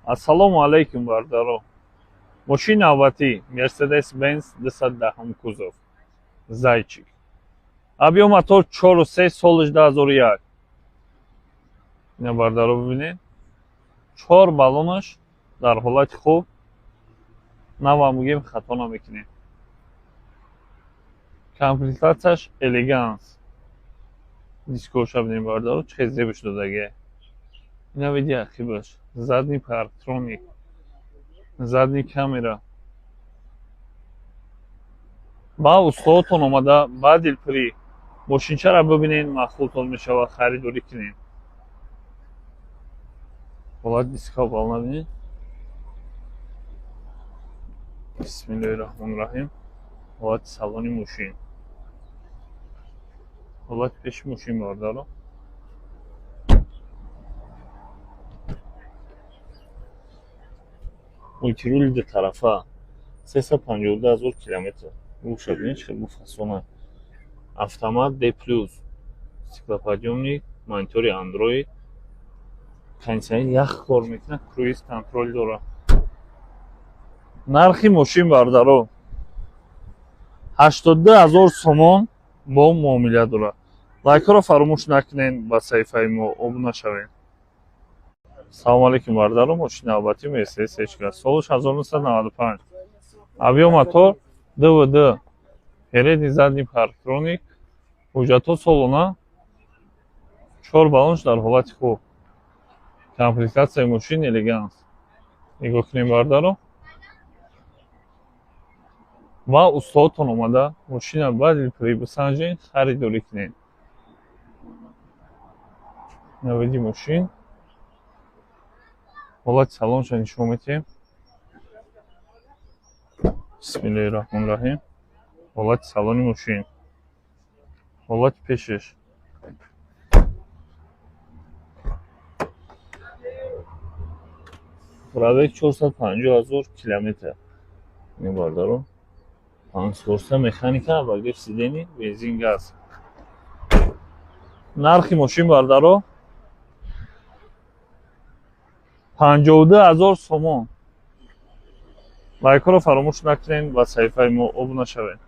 Ассалому алайкум, бародаро. Мошини навбатӣ Mercedes Benz 210 кузов. Зайчик. Объем мотор 4,3, солиш 2001. Ина, бародаро, бибинед. Чор баллонаш дар ҳолати хуб. Нава мегӯем, хато намекунем. Комплектатсияш элеганс. Дискоша бинем, бародаро, чӣ хел зебш додагия. Ина види ақибаш. Задний парктроник. Задний камера. Ба устодотон омада, ба дилпурӣ мошинчаро бибинед, маъқултон мешавад, харидорӣ кунед. Ҳолати диска балона бинед. Бисмиллоҳи раҳмони раҳим. Ҳолати салони мошин. Ҳолати пеши мошин, бародаро. Мультирули дутарафа. 352 ҳазор километр. Гӯша бинед, чӣ хел муфассона. Автомат D+, стеклоподъёмник, монитори Android, кондитсионер ях кор мекунад, круиз контроль дорад. Нархи мошин, бародаро, 82 ҳазор сомон бо муомила дорад. Лайкҳоро фаромӯш накунед, ба саҳифаи мо обуна шавед. Салому алейкум, бародаро, мошини навбатӣ Mercedes S-Class. Солаш 1995. Объем мотор 2,2. Передний, задний парктроник. Ҳуҷҷатҳо солона. Чор баллонш дар ҳолати хуб. Комплектатсияи мошин элеганс. Нигоҳ кунем, бародаро. Ва устодотон омада мошина ба дилпурӣ бисанҷед, харидорӣ кунед. Навиди мошин. Ҳолати салонша нишон медиҳем. Бисмиллоҳи раҳмони раҳим. Ҳолати салони мошин. Ҳолати пешаш. Пробег 450 ҳазор километр. Ин, бародаро. Панҷскоростная механика, обогрев сидений, бензин, газ. Нархи мошин, бародаро, 52 ҳазор сомон. Лайкҳоро фаромӯш накунед, ба саҳифаи мо обуна шавед.